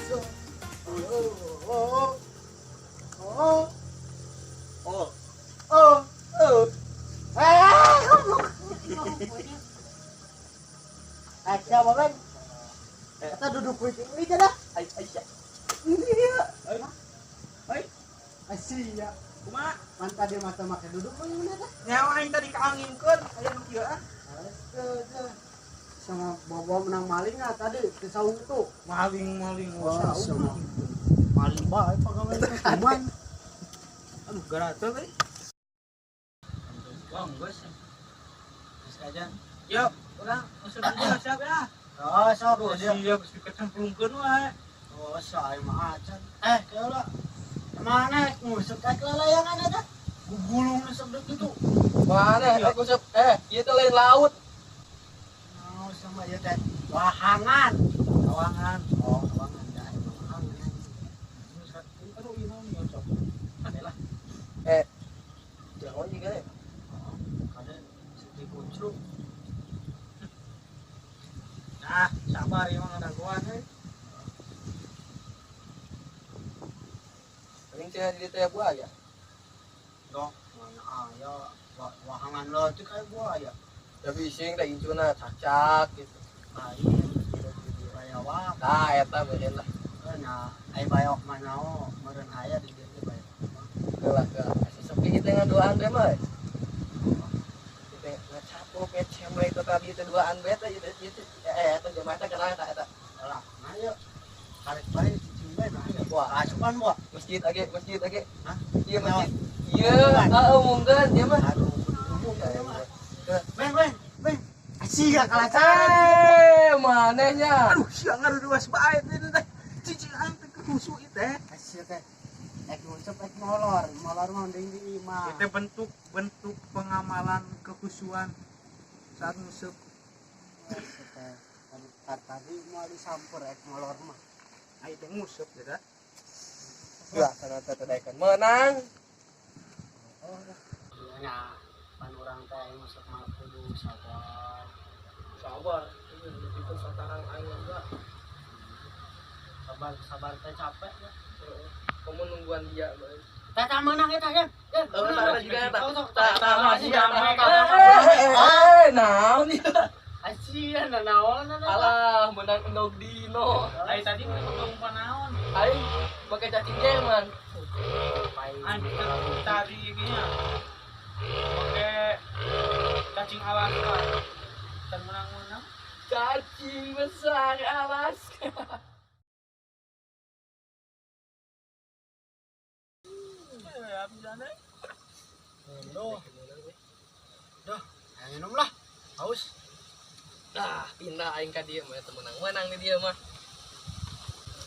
Oh, oh, oh, oh, oh. Eh, goblok. Eh, siapa kan? Kita duduk kuih ini dah. Ai ai. Iya. Ai. Asia. Kumaha? Man tadi mata make duduk mah mana teh? Nyawa aing tadi kaanginkeun aya nu kieu ah. Sama bawa menang maling ah tadi di saung itu. Maling-maling Oh, sama. Maling bae pegawai teh cuman. Aduh, garatel euy. Wah, geus. Geus aja. Yuk, urang useup aja siap ya. Oh, sok Aduh, dia. siap geus dikecemplungkeun wae. Oh, saya mah acan. Eh, kalau mana ngusuk ka layangan eta? Gugulung nusuk gitu. Mana aku sep ieu teh lain laut. Oh, sama ya teh. Wahangan. Kawangan. Oh, wahangan dah wahangan. Aduh, ieu naon ieu cok. Aneh lah. Eh. Jangan juga ya. Oh, kada sedih kucruk. Nah, sabar ieu mah ngadagoan euy. Paling cenah di teh buaya. Dong, mana aya wahangan lo itu kayak buaya. Tapi sing teh incuna cacak gitu. Ah, iya. Buaya wah. Nah, eta meureun lah. Nah, ai bayok mana oh, meureun aya di dieu teh bayok. Kelah kelah. Asa sepi kita ngaduaan teh mah. Kita ngacapuk ngecemle itu tadi teh duaan bae teh ieu teh eta jamaah teh kana eta eta. Lah, nah yuk. Karek bae cicing bae nah ya. Wah, Asupan buah. masjid age, masjid age. Hah? Iya masjid. Iya, heeh mungkin dia mah. Aduh, umum ya mah. Beng, beng, beng. Asia kalah Eh, manehnya. Aduh, sia ngaruduas bae teh teh. Cicing aing teh kehusu ieu teh. Asia teh. Ek ngusep ek molor, molor mah mending di imah. Itu bentuk pengamalan kekhusuan saat nguseup. Asia teh. Tadi mau disamper ek molor mah. Aing teh nguseup ya dah. Lah, sana teh teh menang. Oh, nya pan urang teh ngusep mah kudu sabar. Sabar, itu satarang aing enggak. Sabar, sabar teh capek ya. Kamu nungguan dia, Boy. Teh tah meunang eta ya. Oh, tah juga eta. Tah Tah, masih Eh, naon ieu? Asia nah naon nah. Alah, menang endog dino. Aing tadi mah pakai umpan naon? Aing pakai cacing jeman. Aing tadi gini pakai cacing Alaska. Dan menang-menang. Cacing besar Alaska. Ya, bisa deh. Duh. Duh, minum lah. Haus. Nah, pindah aing ka dieu mah menang-menang di dieu mah.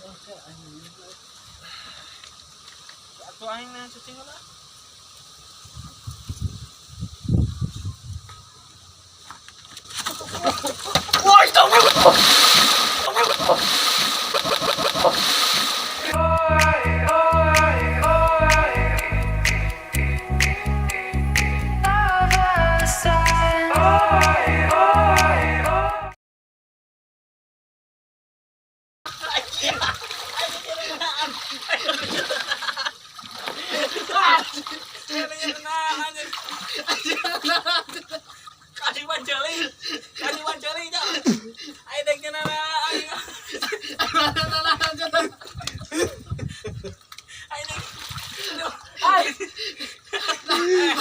Oke, aing. Atuh aing mah cacing lah. Wah, astagfirullah. Kasih panceli, kasih panceli dah. Ayo dek nana, ayo. Ayo dek. Aing.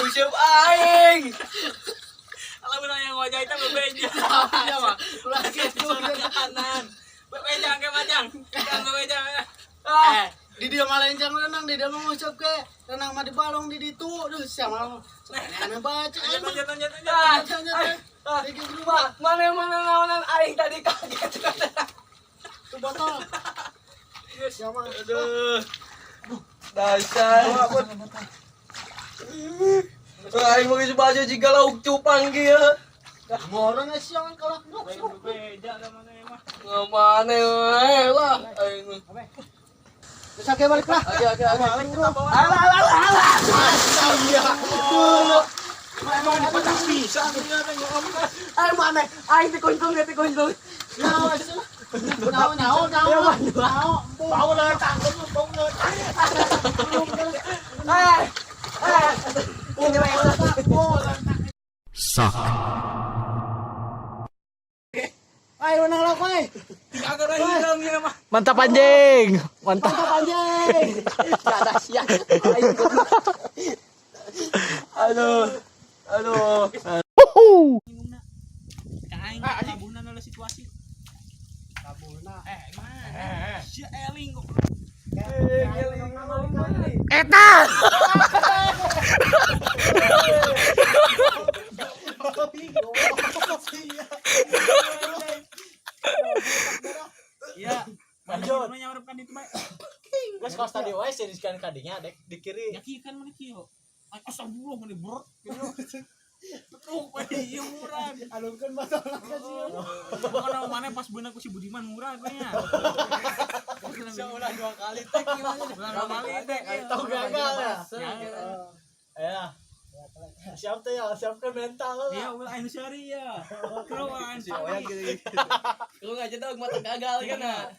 Useup aing. Kalau benar yang wajah itu bebeja. Iya mah. Ulah kitu. Kanan. Bebeja ke majang. Jangan bebeja. Ah, Eh, di dia malah jangan renang, di dia mau ngusap ke renang mah di balong di ditu. Duh, siapa mau. Aneh baca. Lanjut lanjut lanjut. Lanjut, Ah, lanjut. Ma, mana mana naonan aing tadi kaget. Tuh botol. Siapa? Aduh. Dasar. Aing mau geus baju jiga lauk cupang kieu. Mau orang siang kalah nuk. Bebeja lah mana emang. Ngamane we lah aing. Terus oke balik lah. Oke. Bro. Alah alah alah alah. Iya. Dulu. Emang dipecah bisa ternyata ngomong. Ayo mana? Aing dikunjung, dia dikunjung. Nyawa sih lah. Nyawa nyawa nyawa. Nyawa. Bau lah tanggung, bau lah. Eh. Eh. Ini mah Suck. Ayo menang lah koy. Agak hilang ya mah. Mantap anjing. Mantap. Mantap anjing. ada siang. Aing Aduh. Aduh. Kain labuhna oleh situasi. Kabulna. Eh, mana? Si eling kok. Eta. Iya. Lanjut. Mana nyaurepkan itu bae. Geus kos tadi wae sih riskan kadinya dek di kiri. Ya kieu kan mana kieu. Astagfirullah mana brot. Tuh, ieu murah. Alungkeun batal ka sih. Pokoknya mana pas beunang ku si Budiman murah kayaknya. Ulah dua kali tek gimana? Ulah dua kali tek. Tahu gagal ya. Ya. Ya. Siap tuh ya, siapkan mental lah. Iya, ulah anu sari ya. Kru anu Si Oyak sari. gitu. Lu ngajak dong mata gagal kan nah.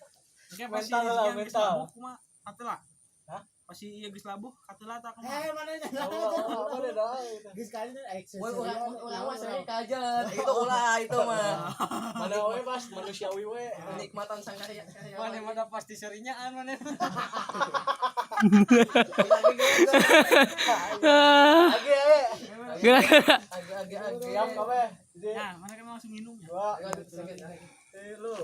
Oke, pasti Mental lah, Rizky geus mental. labuh kumaha katelah. Hah? Pasti iya geus labuh katelah tak kumaha. Eh mana nya? Oh, udah dah. Geus kali ini action. Woi urang urang mah sering kajet. Itu ulah itu mah. Mana we pas manusiawi we. Kenikmatan sang karya. Mana mana pasti serinyaan mana. Lagi ayo. Age age age. Siap kabeh. Nah, mana kan langsung minum ya. Dua, tilu.